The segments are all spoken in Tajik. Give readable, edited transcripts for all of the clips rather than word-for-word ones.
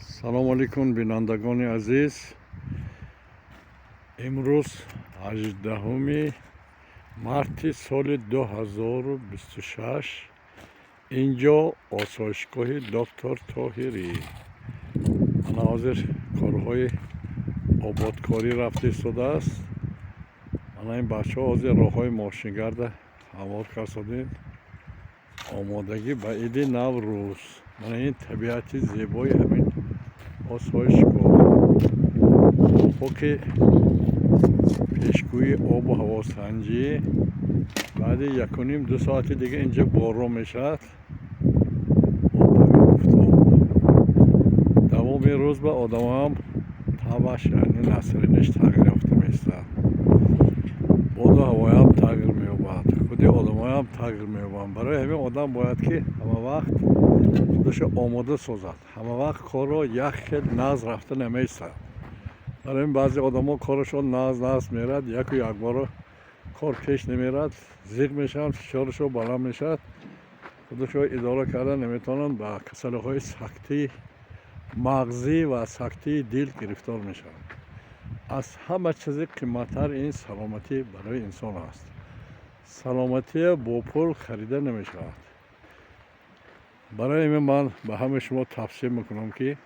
Салому алейкум, бинандагони азиз. Имрӯз 18 марти соли 2026. Инҷо осоишгоҳи доктор Тоҳирӣ. Ана ҳозир корҳои ободкорӣ рафта истодааст. Ана ин бачаҳо ҳозир роҳҳои мошингарда ҳамвор кардодем, омодагӣ ба иди Наврӯз. Мана ин табиати зебои ҳамин осоишгоҳ. Мувофиқи пешгӯии обу ҳавосанҷӣ, баъди 1,5-2 соати дига инҷа борон мешавад бо офтоб. Давоми рӯз ба одамоам табъаш, яъне настроение ш, тағйир ёфта меистад, боду ҳавоям тағйир меёбад, худи одамоям тағйир меёбанд. Барои ҳамин одам бояд ки ҳамавақт худашо омода созад. Ҳамавақт корро як хел нағз рафта намеистад. Барои ҳамин баъзе одамо корашон нағз нағз мерад, яку якбора кор пеш намерад, зиқ мешаванд, фишорашон баланд мешавад, худашро идора карда наметавонанд, ба касалиҳои сактаи мағзӣ ва сактаи дил гирифтор мешаванд. Аз ҳама чизи қиматтар ин саломатӣ барои инсон аст. Саломатия бо пул харида намешавад. Барои ҳамин ман ба ҳамаи шумо тавсия мекунам, ки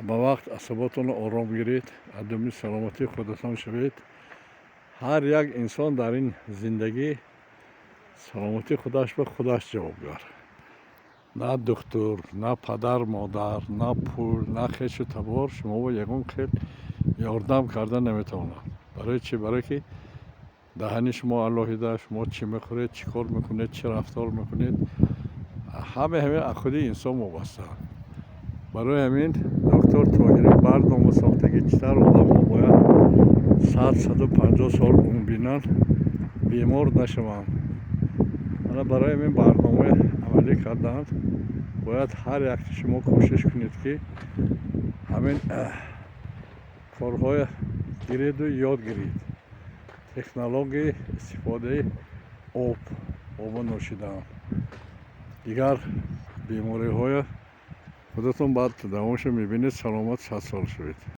ба вақт асаботонро ором гиред, аз думи саломатии худатон шавед. Ҳар як инсон дар ин зиндагӣ саломатии худаш ба худаш ҷавобгар. На духтур, на падар, модар, на пул, на хешу табор шуморо ягон хел ёрдам карда наметавонад. Барои чӣ? Барое ки даҳани шумо алоҳида, шумо чӣ мехӯред, чӣ кор мекунед, чӣ рафтор мекунед, ҳама ҳамин аз худи инсон вобастаанд. Барои ҳамин доктор Тоҳирӣ барнома сохта, ки чӣ тавр одамҳо бояд 100, 150 сол умр бинанд, бемор нашаванд. Ана барои ҳамин барномаи амалӣ кардаанд. Бояд ҳар якти шумо кӯшиш кунед, ки ҳамин корҳоя гиреду ёд гиред. Технологияи истифодаи об, оба нӯшидан, дигар бемориҳоя худатон баъд давомашо мебинед. Саломат, садсол шавед.